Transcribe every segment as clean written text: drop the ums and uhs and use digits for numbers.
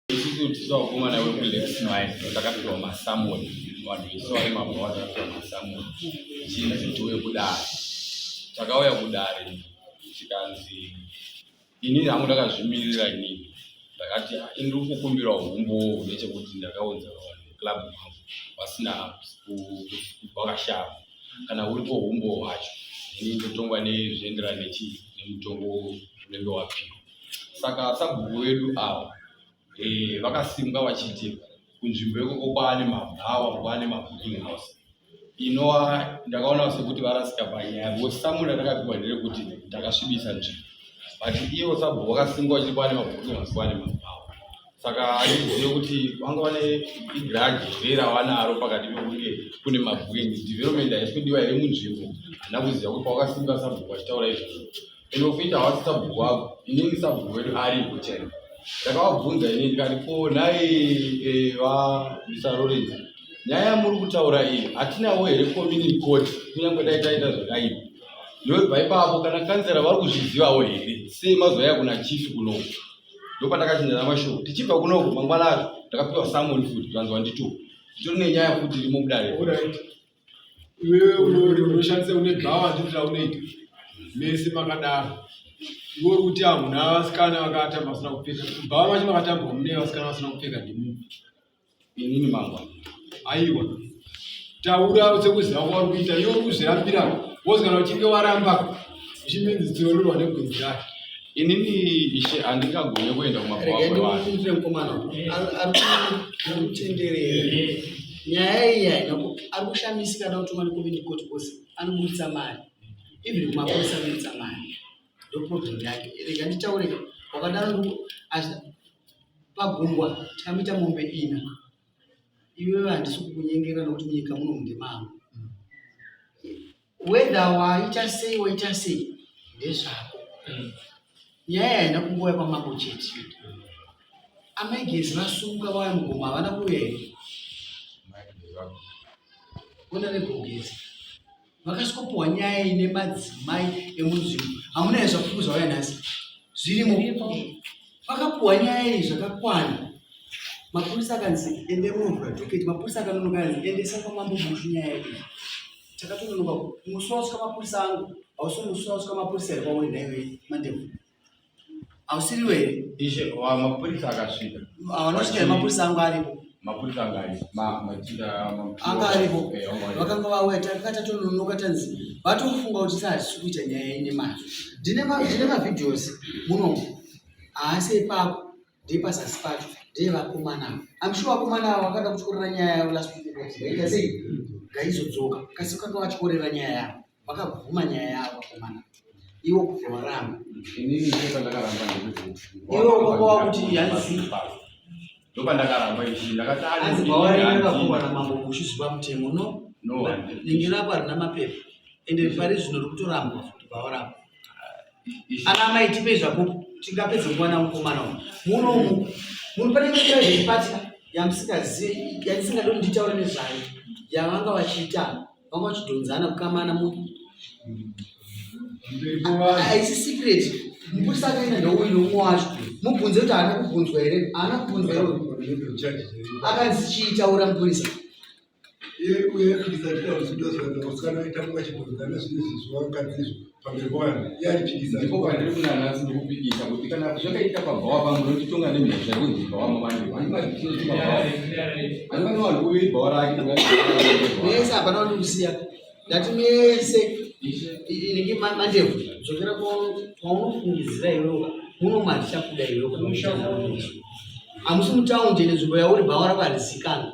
Isusu tisu vakomana vekuLex Mine takapiwa masamoni vanhu vese vari mabhawa takapiwa masamoni chinzi tiuye kudare. Takauya kudare tikanzi inini hangu ndakazvimirira inini ndakati ah, ini ndiri kukumbira humbowo hune chekuti ndakaunza vanhu muclub mangu vasina vakashama kana uripo humbowo hwacho ini ndotongwa nezvienderana nechii nemutongo unenge wapiwa. Saka sabhuku vedu ava eh, vakasimuka vachiti kunzvimbo ikoko kwaane mabhawa kwaane mabooking house inova ndakaona sekuti varasika panyaya because samuna rakapiwa nderekuti takasvibisa nzvimbo but ivo sabhuku vakasimuka vachiti kwaane mabooking house kwaane mabhawa saka handizive kuti vanga vane igrudge here ravanaro pakati pekunge kune mabooking development haisi kudiwa here munzvimbo handina kuziva kuti pawakasimuka sabhuku vachitaura izvozvo Inokuita hawati sabhuku wako inini sabhuku wedu aripo chaivo ndakavabvunza inini ndikati ko nhai eh, va Mr Lawrence nyaya yamuri kutaura iyi hatinawo here community court kunyange dai taita zvakaipa ndobva ipapo kana kanzera vari kuzvizivawo here sei mazouya kuna chief kunoku ndopandakachinjana mashoko tichibva kunoku mangwana acho ndakapiwa summon futi zvanzi wandituka nditori nenyaya futi irimo mudare. Iwewe unoshandisa une bhawa ndizvo zvaunoita mese makadaro. Iwe uri kuti hamuna vasikana vakatamba vasina kupfeka. Bhawa macho makatambwa mune vasikana vasina kupfeka ndimupi? Inini mambo. Aiwa. Taura sekuziva kwauri kuita iwe uri kuzvirambira. Wozi kana uchinge waramba uchiminzi tsinororwa negwenzi rake. Inini ishe handingagone kuenda kumabhawa Regai kwevanhu. ndimupindure mukomana uyu. Ari kutenderera. Nyaya iyi haina ari kushamisika ada kutumwa necommunity court because anoburitsa mari. Even kumapurisa anoburitsa mari. Ndo problem yake. Rega nditaure wakadaro pagungwa tikamuita mombe ina. Iwewe handisi kukunyengera nokuti munyika muno mundemangu. Whether waita sei waita sei ndezvako. Nyaya haina kungouya kwamambo chete. Amai Gezi vasumuka vauya mugomo havana kuuya here? Ona vegogezi vakasvikopuhwa nyaya ine madzimai emunzvimbo. Hamuna here zvapupu zvauya nhasi? Zvirimo. Vakapuhwa nyaya iyi zvakakwana. Mapurisa akanzi ende munovhura dhoketi. Mapurisa akanonoka akanzi endesa kwamambo Bushu nyaya iyi. Takatononoka musi wasvika mapurisa angu hausi musi wasvika mapurisa here kwauri nhaiwe Mandebvu? Hausiriwe here? Ishe, wa mapurisa akasvika. Hawana mapurisa angu aripo. Mapurisa anga aripo. Ma machinda anga aripo. Eh, Vakanga vauya takanga tatononoka tanzi vatofunga kuti sa hatisi kuita nyaya ine mazvo. Ndine ma ndine mavideos muno haasi ipapo ndepazasi pacho ndevakomana. I'm sure vakomana ava vakada kutyorera nyaya yavo last week kuti vaita sei ngaizodzoka kasi vakanga vatyorera nyaya yavo vakabvuma nyaya yavo vakomana iwo kubva waramba. Inini ndopandakaramba ndekuti. Iwe wanga wakuti hanzi Ndopandakaramba ichi ndakati hanzi bhawa rakavhurwa namambo Bushu zuva mutemo no No. Ningi rako harina mapepa ende pari zvino riri kutorambwa futi bhawa rako. Ana amai tipei zvapupu tingapedze nguva namukomana uyu munomu muno pane imwe private party yamusingazivi yandisingadi kuti nditaure nezvayo yavanga vachiita vanga vachidhonzana kukamana mu haisi secret mupurisa akaenda ndouyu nomumwe wacho mubvunze kuti haana kubvunzwa here haana kubvunzwa here akanzi chiitaura mupurisa Ndipo pandiri kuna nhasi ndikupikisa kuti kana zvakaitika pabhawa pangu nonditonga nemhosva yekunzi bhawa mamanje handingati vanhu kuviri bhawa rake mese hapana wandikusiya ndati mese inenge Mandebvu dzokera kwaunofungidzira iwewe muno mandichakuda iwewe hamusi mutaundi ende nzvimbo yauri bhawa rako harizikanwa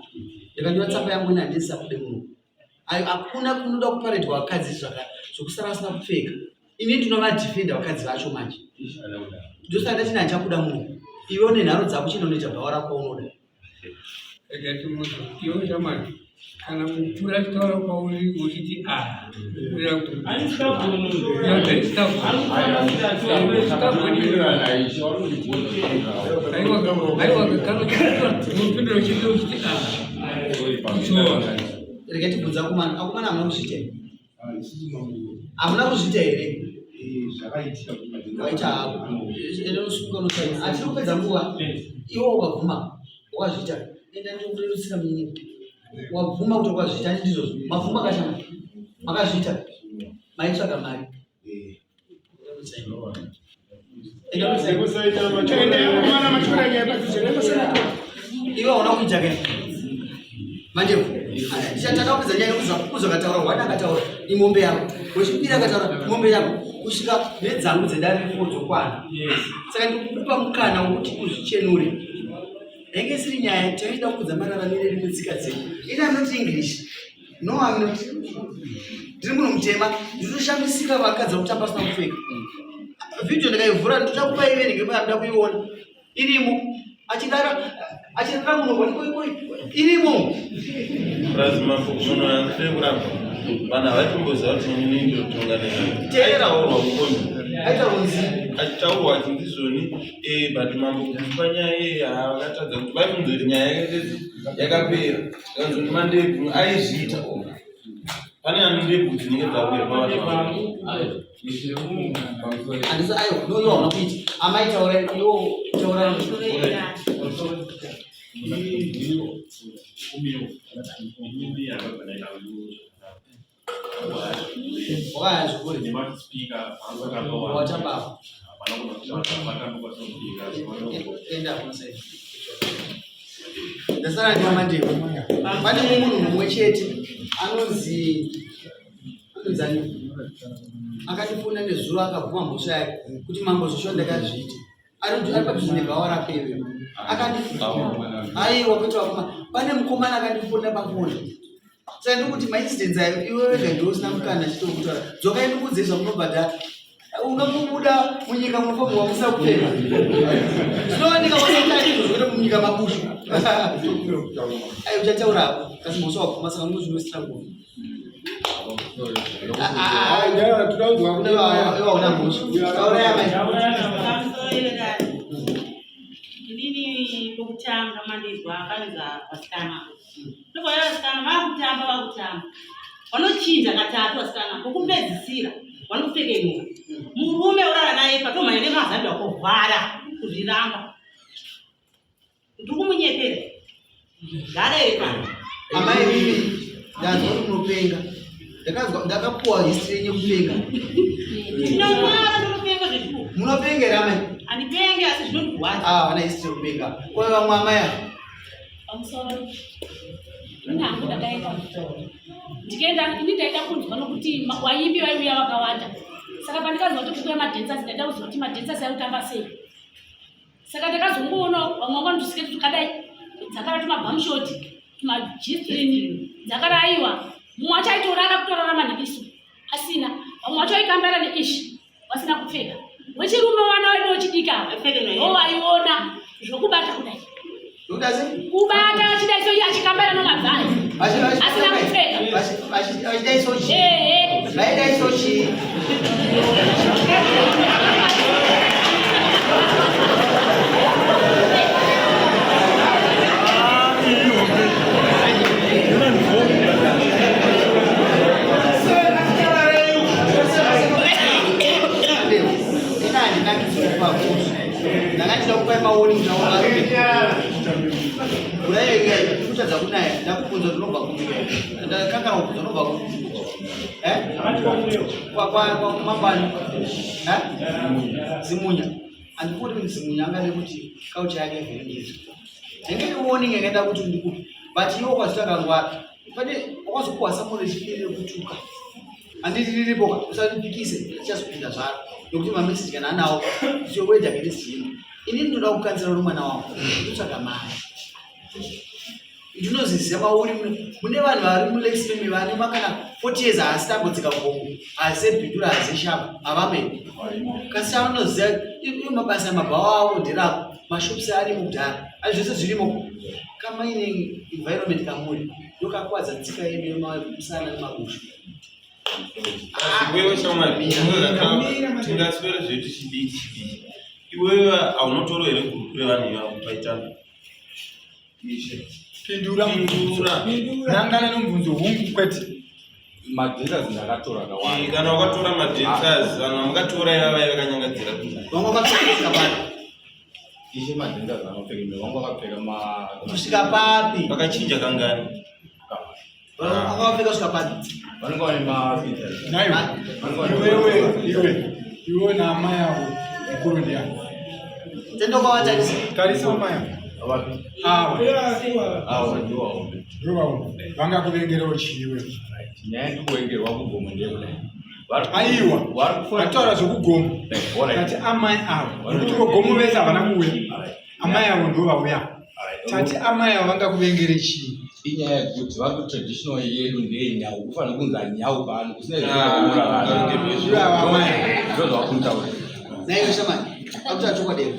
ndikanyora tsamba yangu ine handisisakude muno hakuna kunoda kuparedwa vakadzi zvaka zvokusara vasina kupfeka ini ndinovadhifenda vakadzi vacho manje ndosaka ndati handichakuda munhu iwe une nharo dzako chinonoita bhawa rako unoda Iwe shamwari, kana mukuru achitaura kwauri uchiti a kureva kuti aiwa kana unopindura uchiti uchiti a kuchora. Rega tibvunze akomana akomana hamuna kuzviita here hamuna kuzviita here Zvakaitika kuti Waita hako. Ende unosunga unosaina. Hatiri kupedza nguva. Iwe ukabvuma wakazviita. Enda ndokurerusira munyini. Wabvuma kuti wakazviita ndi ndizvozvo. Mabvuma kashama. Makazviita. Maitsvaga mari. Enda unosaina. Iwe hauna kuita ke. Mandevu. Ndichatanga kupedza nyaya kuzvakataura wani akataura imombe yako. Wechipiri akataura imombe yako. Kusvika nedzangu dzedare rifo dzokwana. Saka ndikukupa mukana wekuti uzvichenure. Yange isiri nyaya taida kukudza mararamiro edu netsika dzedu. Ini I'm not English. No, I'm not. Ndiri munhu mutema. Ndinoshamisika vakadzi vakutamba vasina kupfeka. Video ndikaivhura ndoda kupa ive ndenge ndoda kuiona. Irimo. Achidara achidara munhu wani koi koi. Irimo. Prazi mambo munhu anofire kuramba. Vanhu havaitomboziva kuti inini ndinotonga nei. Teerera Aitaurwa kukombi. Aita kunzi Achitaurwa achinzi zvoni eh but mambo kupa nyaya iyi havakatadza kuti vaifunza kuti nyaya yakaita yakapera. Zvikanzi kuti mandebvu aizviita oga. Pane ane ndebvu dzinenge dzawira pavanhu. Handisi ayo no iwo hauna kuita. Amai taura iwo taura. Wakaya zvikuri. Watamba apo. Enda kunosaina. Ndasara ndiamandeko. Pane mumwe munhu mumwe chete anonzi anonzi ani? Akandifona nezuro akabvuma mhosva yake kuti mambo zvisho ndakazviita. Ari ari padhuze nebhawa rake iyoyo. Akandifona. Aiwa kwete wakoma. Pane mukomana akandifona pafoni. Saka ndikuti maincidents ayo iwe wega ndiwe usina mukana chete wekutaura. Dzokai ndikuudze zvamunobhadhara. Ungangobuda munyika munofanirwa musina kupfeka. Zvinowanika kwasatani izvozvo kwete munyika mabushu. Ayi uchataura hapo kasi mhosva wabvuma saka munozvinosira nguva. Iwe hauna mhosva. Taurai amai. Pamusoro yedare. Inini pokutanga mandizwa akanzi vasikana. Ndobva vasikana vakutamba vakutamba. Vanochinja katatu vasikana pokupedzisira vanopfekenura. Murume urara naye patomhanya nemazambi akovhara kuzviramba. Ndiri kumunyepera. Garei pano. Amai mimi ndanzwa kuti munopenga. Ndakanzwa ndakapuwa history yenyu yekupenga. Ndinorwara ndinopenga zveshuwa. Munopenga here amai? Handipenge asi zvinondirwadza. Ah, vana history yekupenga. Kwa vamwe amai ava. Pamusoro. Ini hangu ndakaenda ndikaenda ini ndaida kunzwa nokuti vaimbi vaiuya vakawanda saka pandikaziva kuti kukuya madhancers ndaida kuziva kuti madhancers aikutamba sei saka ndakazongoona vamwe vanga vanotusiketi tukadai dzakara tumabamshoti tumajistrini dzakara aiwa mumwe wacho aitorara kutorarama neisu asina vamwe wacho aikambara neishi vasina kupfeka wechirume vana vedu vechidiki ava ndovaiona zvokubata kudai kubata achidai so iye achikambara nomabvai asina kupfeka Vaidai so chii? Ndakachida kupai maoni mutaura kudai kutadza kunaya ndakubvunza kuti unobva kupi ndakakana kubvunza unobva kupi eh kwa kwa kwa mambani eh zimunya andikuti kuti zimunya angade kuti kaucha yake ivhiringidzwe ndenge warning yakaita kuti ndikupi but iwe ukazvitanga ngwara pane wakazopuwa samoni rechipiri rekutuka handiti riripo ka usaripikise richazopinda zvaro nokuti mameseji kana anawo tichoweda against him ini ndinoda kukanzira uri mwana wangu ndotsvaga mari ndinoziziva mauri mune vanhu vari mulexmeme vane makana 40 years haasi tambodzika gomo haasi bhindura haasi shamba havamene kasi avanoziva iyo mabasa mabhawa avo nderako mashops arimo kudhara asi zvese zvirimo kamining environment kamuri ndokakwadza tsika yedu yemusana nemabushu Iwewe shamwari, tingaswere zvedu chidiki chidiki. Iwewe haunotoro here gurupu revanhu ivavo paitano? Pindura. Pindura. Nangana nomubvunzo hungu kwete. Madancers ndakatora akawanda. Kana wakatora madancers, vanhu vamukatora ivava vaive vakanyangadzira kupi? Vamwe vakapfeka kusvika papi? Ishe madancers anopfeka, vamwe vakapfeka ma Kusvika papi? Vakachinja kangani? Vakapfeka kusvika papi? Vanenge vane ma features. Naiwe, iwewe, iwe, iwe naamai avo mukuru ndiani? Tenda ukavatarisa. Tarisa amai avo. Vapi? Ava. Ava ndiwo vaombe. Ndiwo vaombe. Vangakuvengerewo chii iwewe? Nyaya yekuvengerwa kugomo ndeyekudai. Aiwa, vataura zvekugomo. Tati amai avo, nekuti vogomo vese havana kuuya. Amai avo ndivo vauya. Tati amai avo vangakuvengere chii? Inyaya yekuti vari kutraditional yedu ndeyenyau, kufanira kunzi anyau pano, kusina zvekuura vanhu. Ivava amai. Ndizvo zvavakutaura. Naiwe shamani, akutaura chokwadi here?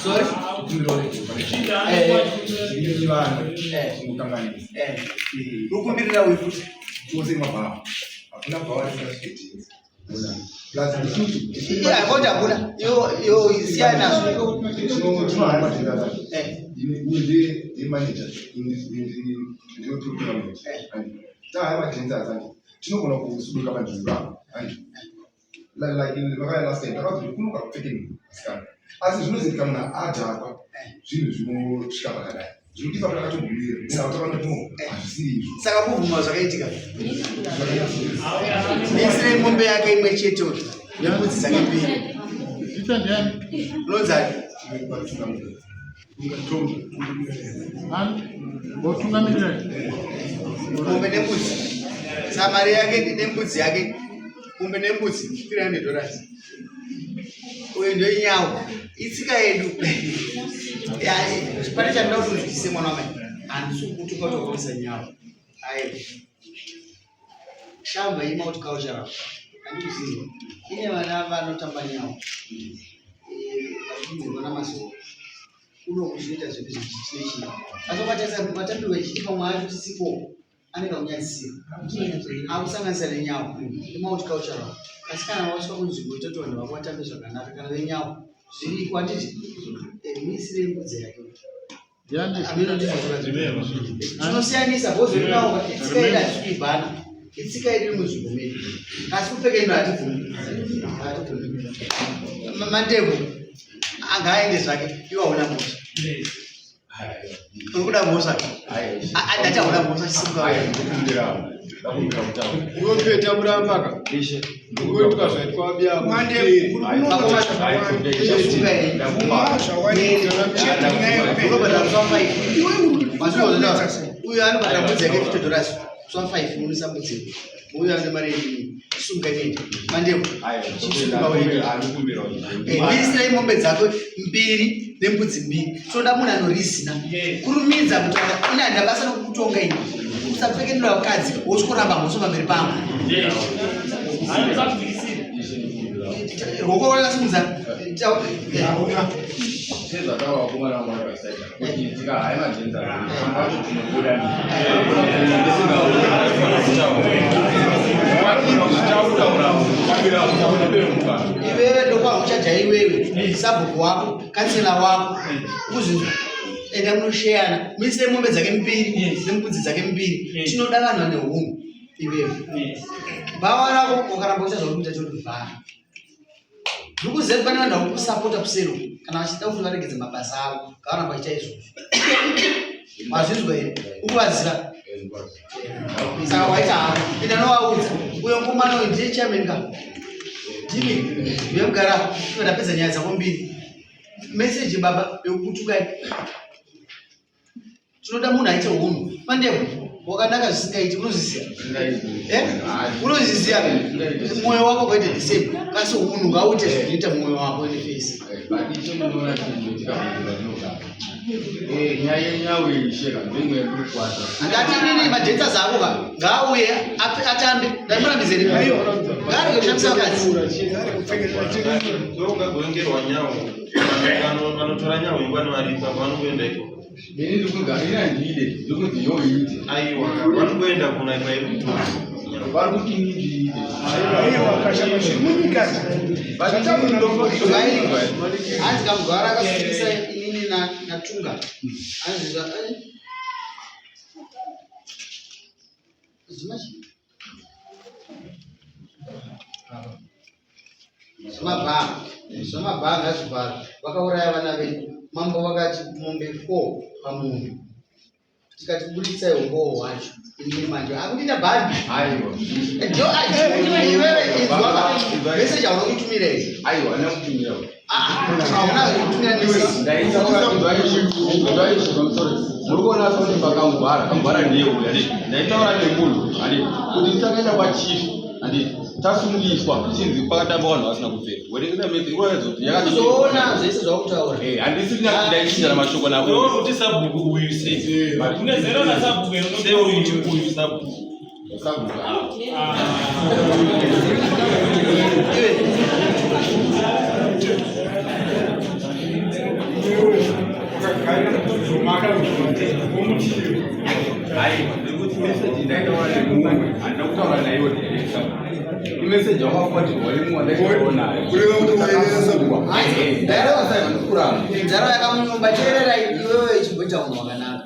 Sorry? Ukumbirira uyu futi. Iye akoti hakuna. Iyo iyo siyana nazvo. Tinogona kusuduka madhiziro avo like vakaya last time takazoti kunoka kupfeke munhu asikana asi zvinozitika munhu adhakwa zvinhu zvinosvika pakadai zvinotifa pakatogumira saka hazvisiri izvo. Saka kubvuma zvakaitika misire mombe yake imwe chete nembudzi dzake mbiri. Unonzani? Mombe nembudzi, saka mari yake nembudzi yake, mombe nembudzi $300. Uyu ndio inyawo, itsika yedu. Pane chandinoda kuti unzwisise mwana wamai, handisi kukutuka kuti wakaisa nyawo. Aiwa, shamba yemulticultural handikuziva ine vana vanotamba nyawo vachibvunzwa namazuva kuno kuzvinoita zvedu zvechii nechii, asi ukatarisa vatambi vechii pamwe acho tisipo anenge akunyadzisira akusanganisa nenyawo imulticultural. Asi kana wasvika kunzvimbo itoti vanhu vako vatambe zvakanaka kana venyawo zviriko, handiti? Misire mbudzi yake tinosiyanisa bozonyawo itsika yedu, hatisi kuibhana, itsika yedu iri munzvimbo medu, asi kupfeka ino hatibvumi, hatibvumi. Mandebvu angaaende zvake, iwe hauna mhosva. Uri kuda mhosva? Andati hauna mhosva, chisimuka. Unopeta muramba ka. Unoitwa zvaitwa biya. Uyo anobhadhara mbudzi yake $50, swa 5 unonisa mbudzi. Uyo ane mari yenyu, sunga inende. Mandebvu, chisunga uende. Misira mombe dzako mbiri nembudzi mbiri. Tinoda munhu anorizina. Kurumidza kutaura, ine handina basa nokukutonga ini. Usapfekenura vakadzi, wosvikoramba mhosva pamberi pangu. Ruoko rwakasimudza. Sezvataura vakomana vangu vari pasaida kuti tikahaya majenza acho tinobuda. Iwewe ndokwauchaja iwewe, sabhuku wako, kansela wako, ukuzvinzwa? Enda munosheyana, muise mombe dzake mbiri nembudzi dzake mbiri. Tinoda vanhu vane hunhu. Iwewe bhawa rako ukaramba uita zvauri kuita, chotivhara. Ndikuziva kuti pane vanhu vari kusapota kusero, kana vachida kuti varegedze mabasa avo, ngavaramba vachiita izvozvo. Mazvinzwa here? Ukuvaziva, saka waita havo, enda novaudza. Uyo mukomana uyu ndiye chairman ka, ndimi vemugara. Ndapedza nyaya dzako mbiri. Meseji baba yekukutukai, tinoda munhu aite hunhu. Mandebvu wakanaka zvisingaiti, unozviziva, eh? Unozviziva mwoyo wako kwaite the same, kasi hunhu ngauite zvinoita mwoyo wako nefesi. Nyaya yenyawo isheka ndoimwe yekukwata. Ndati inini madhancers ako ka ngaauye atambe, ndaimurambizere, ngaarege kushandisa vakadzi. Ungagoengerwa nyawo, vanotora nyawo ingwani varipa vanongoenda ikoko. Ini ndikunzi ini handide, ndikunzi yoite. Aiwa, vanongoenda kuna kwairi kutora. Vari kuti ini ndiide. Hanzi kamugwara akasungisa inini naTunga, hanzi. Zvemabhanga, zvemabhanga zvivhara vakauraya vana vedu. Mambo vakati mombe 4 pamunhu. Tikati buditsai umbowo hwacho. Ini manje akuita bhandi. Aiwa. Jo iwewe inzwa message hauna kuitumira iyi. Aiwa, handina kutumira. Hauna kutumira message. Ndaitaura muri kuona kuti pakangwara kangwara ndiye uyu handiti ndaitaura nemunhu handiti kuti takaenda kwachief handiti tasungiswa chinzi pakatamba vanhu vasina kupfeka werengera mese ikuratidza kuti yakazoona zvese zvakutaura eh handisi ndaichinjana mashoko nako kuti sabhuku uyu sei une zera na sabhuku sei uyu uyu sabhuku sabhuku Aiwa, ndikuti message ndaitaura nemumwe, handina kutaura naiwe direct. Imeseji wakafuatirwa nemumwe wandaitaura naye. Kureva kuti waireva sabhuku. Ndaireva Simon kuramba. Nzara yakamunyomba teerera iwewe ichimboita unhu wakanaka.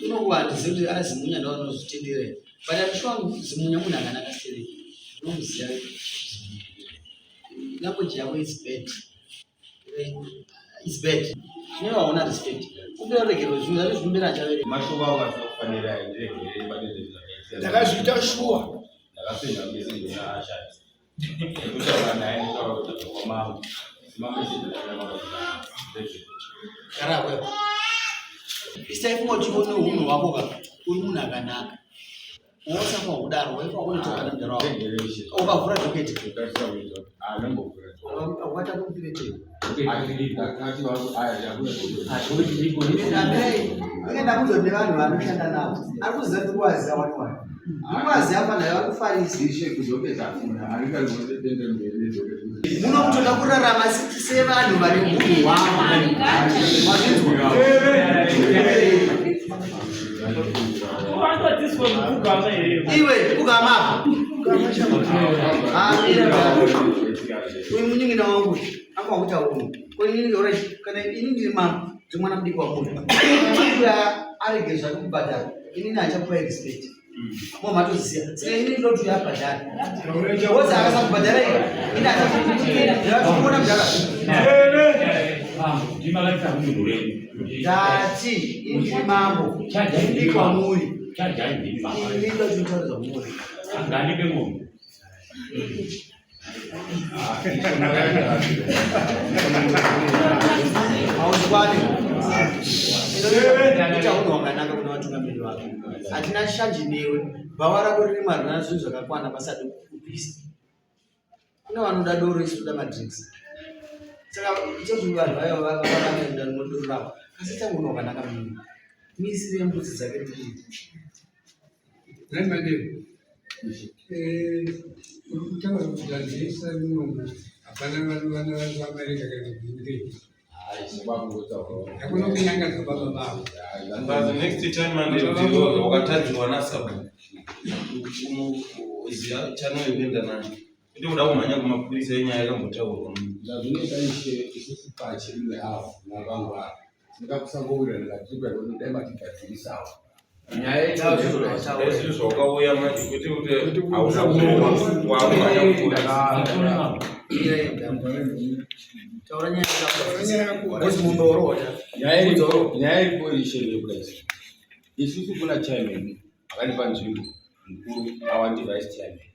Unokuwa handizivi kuti azimunya ndavanozvitendera here. But I'm sure zimunya munhu akanaka stereki. Unomuziva. Language yako is bad. It's bad. Zvino hauna respect. Kumbira ruregerero zvinhu zvacho zvikumbira achavereka. Mashoko ako asina kufanira ndiregerei pane zvezvakaita. Ndakazviita shuwa. Ndakasenda meseji kuna Ashati. Ndikutaura naye ndikutaura kuti ndabva kwamambo. Mameseji ndakataura. Gara wewe. Isaifunga kuti une hunhu hwako ka uri munhu akanaka. Wosafa kudaro waifa kunotoka nemudhara wako. Ukavhura dhoketi. Ukata kumupire chii? Ndakaenda kuzo nevanhu vanoshanda navo. Ari kuziva kuti kuvaziva wani wani. Muvaziva fana vari kufarisa. Muno kutoda kurarama sevanhu vari hunhu hwavo. Mazvinzwa? Iwe kugama apa. Uyu munin'ina wangu anga wakuita hunhu. Ko inini alright kana ini ndiri mambo ndiri mwana mudiki wamunhu. Mwana arege zvake kubhadhara inini handichakupai respect. Mo matoziva. Saka inini ndinoti uyu abhadhare. Wozi akasakubhadhara iwe ini handichakuona mudhara. Ndati ini ndiri mambo ndiri kwamuri. Ini ndoti nditaura zvamuri. Hauzwani. Ita unhu wakanaka kuna vatungamiri vako. Hatina shanje newe. Bhawa rako riri marina zvinhu zvakakwana pasati kupisa. Kune vanoda doro isu toda madrinks. Saka ita kuti vanhu vaya vakaenda doro ravo. Asi ita unhu wakanaka munhu. Misire mbudzi dzake mbiri. Nhai Mandela, eh, uri kutaura kuti zvadzisa munomu hapana vanhu vana vari kuAmerica kana kuUK. Hakuna kunyangadza baba vavo. But the next time Mandela wakatadziwa nasabhuku unoziva channel yekuenda nayo. Kwete kuda kumhanya kumapurisa inyaya yakambotaurwa. Zvazvinoita ishe isusu pachimwe avo navangwara tinoda kusangowirirana tiri kuda kuti dai matigadzirisawo nyaya Izvi zvakauya manje kwete kuti hauna kurohwa wakumhanya kupurisa. Taura nyaya yako. Ngozi mombe worohwa cha. Nyaya iripo ishe ndeyekuda izvi isusu kuna chairman akatipa nzvimbo mukuru awa ndi vice chairman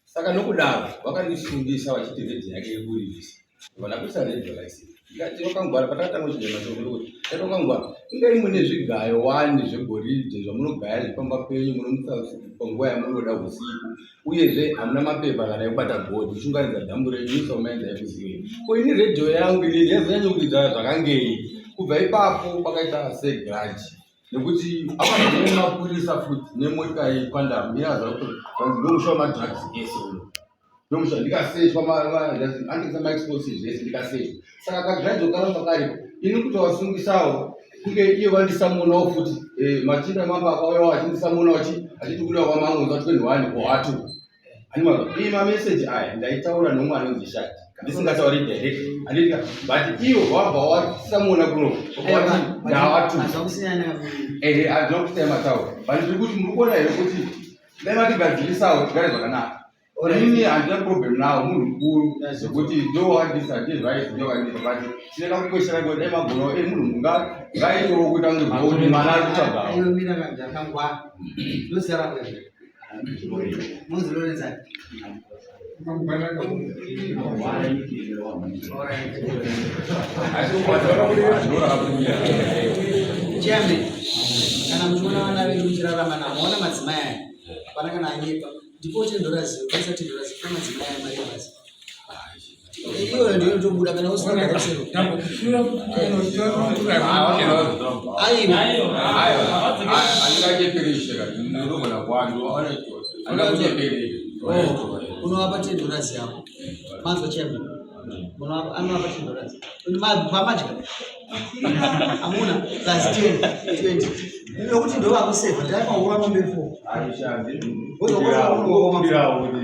Saka nokudaro vakandisungisa vachiti redhi yake yekuririsa. Vana kuisa redhi vakaisira. Ndikati wakangwara patakatanga kuchinja mashoko ndokuti ndati wakangwara inga imwe nezvigayo wani zvegoridhe zvamunogaya zvepamba penyu munomutsa panguva yamunoda usiku uyezve hamuna mapepa kana ekubata gold muchiunganidza dhambu renyu muisaumaenza yekuzivei ko ini redhiyo yangu inini yazonyanya kuridza zvakangei kubva ipapo pakaita segrudge nekuti akazouya mapurisa futi nemotika yekwandam yaza kuti ndomusha wemadrugs ese uno ndomusha ndikasechwa andikisa maexplosives ese ndikasechwa saka kagradzo karamba kariko ini kuti wasungisawo kunge iye vandisamonawo futi eh, machinda mambo akauyawo achindisamonawo achiti kuda kwamamwe za 21 kuhatu Anima iyi mameseji aya ndaitaura neumwe anonzi shati ndisingatauri direct anditika but iwo wabva wasamuona kuno wati ndawatu ehe hazvina kusiyana mataura but ndiri kuti muri kuona here kuti Dai vatigadzirisawo tigare zvakanaka. Inini handina problem nawo munhu mukuru zvekuti ndowandisa ndezvaisi ndowandisa but tine kakukweshera kuti dai magonawo e munhu munga ngaitewo kuita kunge kuti mwana ari kutsvagawo. Iwe mira kangwara. Ndozara kwezvo. Muzilorenza. Chairman, kana muchiona vana vedu muchirarama navo, maona madzimai aya, hapana kana anyepa. Ndipo tendoraziva, kwanisa tendoraziva kuna madzimai aya mari yebasa. Iyoyo ndiyo inotobuda kana usina kugara Aiwa. Unovapa $10 yako. Manzwa chairman. Unovapa anovapa $10. Pamadya. Amuna plus 10 20. Nekuti ndo vakuseva ndaimaura mombe 4.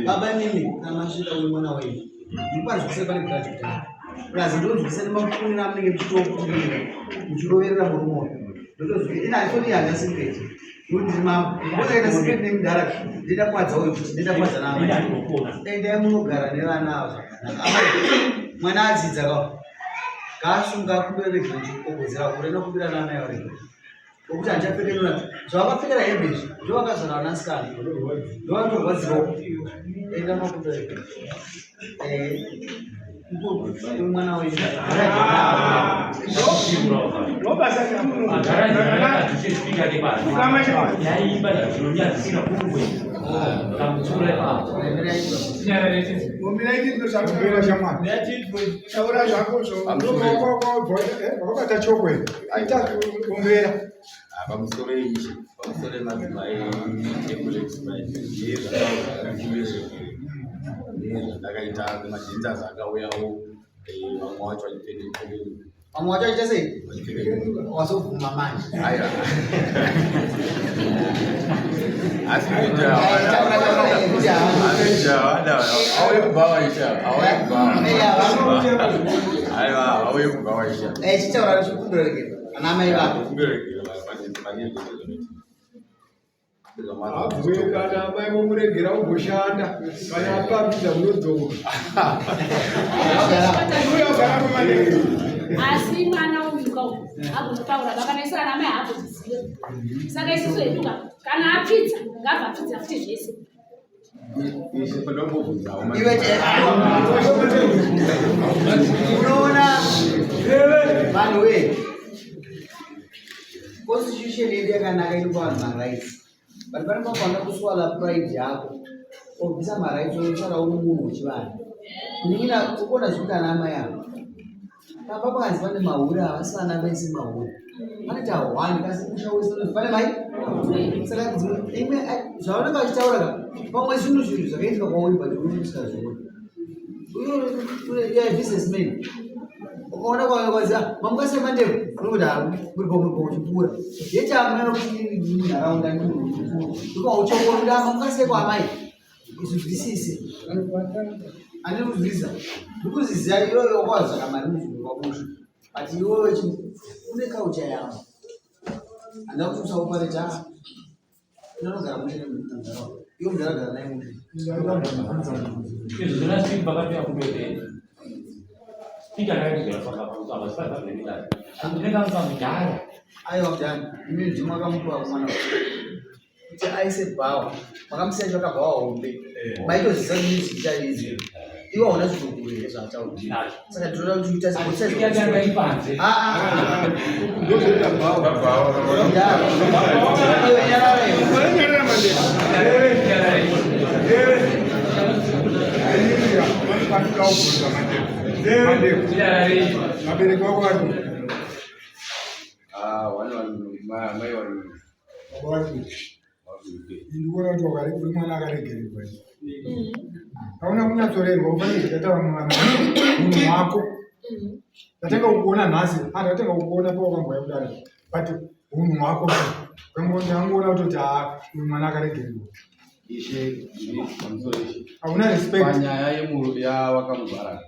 Baba nini kana masvika uyu mwana wenyu. Ndikwanzwise pane grudge kudhara. Plus ndonzwisa nemafunira amunenge muchitokutirira muchiroverera murume uyu. Ndotozwi ina handisoni handina secret. Nekuti ndiri mambo. Ndakaita secret nemudhara ndida kwadza uyu futi ndida kwadza naamai. Endai munogara nevana ava zvakanaka. Amai mwana adzidza ka. Ngaasunga akumbire regerero chikukokodzera kure nokumbira naamai avo. Ngokuti handichapfeke nuna zvavakapfekera hembe izvi ndovakazvara vanasikana ndovanotorwadziwa enda makuta eh, mwana wenyu Taura zvako wakabata chokwe aita kuombera. Pamusoro ichi, pamusoro emadzimai ekulex ndezvandakaita kumadhenzas akauyawo vamwe wacho vachipfeka Vamwe wacho vachiita sei? Wazobvuma manje. Aiwa. Asi kuita auye kubhawa isha, auye kubhawa. Aiwa, auye kubhawa isha. Eh, chitaura chikumbiro regera. Ana mai vako. Kumbiro regera pane zvinoitika. Abve kana amai vomuregera umboshanda kana apambidza munodzoka. Asi mwana uyu ka agonotaura vakanaisa ana mai haagozizive saka isusu hedu ka kana apfidza ngabva apfidza futi zvese. Unoona vanhu wee constitution yedu yakanaka inopa vanhu marights but pane pakaona kuswala pride yako obvisa marights osara uri munhu wechivanhu kunin'ina ukuona zvikuti ana amai avo pamba pakanzi pane mahure havasi vana vese mahure panoita one kasi musha wese unonzi pane mai saka imwe zvavanenge vachitaura ka pamwe zvinhu zvinhu zvakaitika kwauri but uri usingazvioni uyo businessman ukaona kwazi mamuka semandeko unokuti ha muripo muripo uchipfuura yechamuna kuti munharaunda munhu mukuru ndokauchongora kuti mamuka seko amai izvizwisise ane kuzwisa ndikuziziva iyoyo wakazvaka mari muzvinhu kwakusha but iwewe une kaucha yavo handina kuti usaupareta unogara mushe nemudhara iwe mudhara gara naye mushe izvo zvona siki pakapinda kumberi spika ndakaizvaaaaaaaa aiwa mudhara imi ndimi makamupa mwana kuti aise bhawa makamusiya chivaka bhawa hombe eh. maitoziva kuti music icharidzwa iwe hauna zvidhokuru here zvaataura saka ndinoda kuti uita vabereki vako vari mai vari ndikuona kuti uri mwana akaregererwa hauna kunyatsorerwa ufanira kuita vamwe vana munhu wako ndatanga kukuona nhasi andatanga kukuona pawakambouya kudare but unhu hwako ndangoona kutoti haa uyu mwana akaregererwa ishe pamusoro ishe hauna respect panyaya yawakamugwara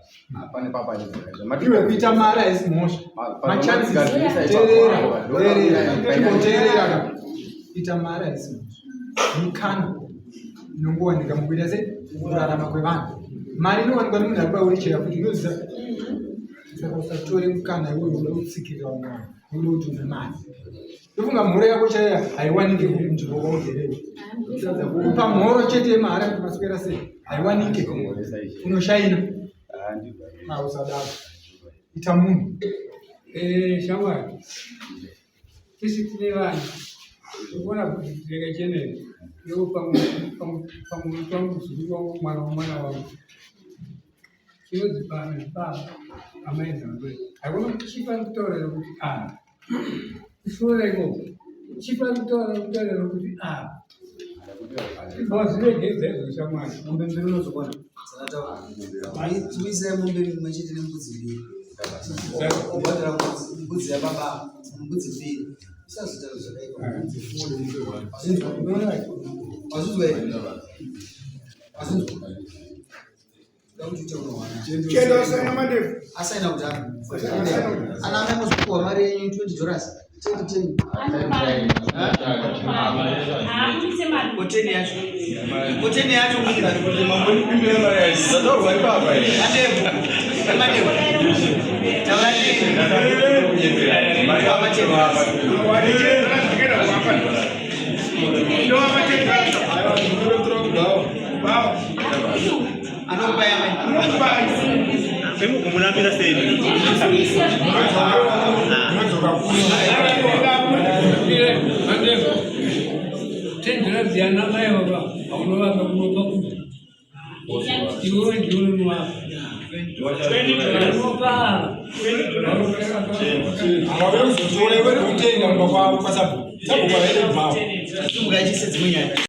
pane papa iwe kuita mari haisi mhosva machances teerera teerera chimboteerera ka ita mari haisi mhosva mukana. inongowanika mukuita se kurarama kwevanhu. Mari inowanikwa nemunhu ari paurichera futi unoziva. Saka usatore mukana iwoyo uda kutsikirira vamwe vanhu nekuda kuti une mari. Ndofunga mhoro yako chaiya haiwanike kunzvimbo kwaugerei. Kupa mhoro chete yemahara kuti maswera sei haiwanike. Unoshaina. Ah, usadaro. Ita munhu. Eh, shamwari. Tisi tine vanhu. Unoona kuti ndakachenera. Iwo pamwe pamwe pamwe pangu zuru wangu mwana wamwana wangu. Chinonzi baba baba amai dzangu. Haikona kuchipa kutaura kuti ah. Kusora ikoko. Chipa kutaura kutaura kuti ah. Ibvaziregedza izvo shamwari. Mombe mbiri unozokwana. Dzakataura. Tumisai mombe imwe chete nembudzi mbiri. Obhadhara mbudzi yababa mbudzi mbiri. Usazoita zvakaipa. Wazvinzwa? Wazvinzwa here? Wazvinzwa? Asaina kudhara. Ana amai mozopuwa mari yenyu 20 dollars. 10 10. Koteni yacho. Koteni yacho Zvatorwa ipapa here? Mandevu. Mandevu. Taura nini? Munambira sei? Tendera ziyana mai baba aunovaka kunopa kuti iwewe ndiwe unovaka unopa Wave kuzotora iwe kutenga mumba kwavo kwasabhuku. Sabhuku havaende kubhawa. Sunga ichise dzimwe nyaya.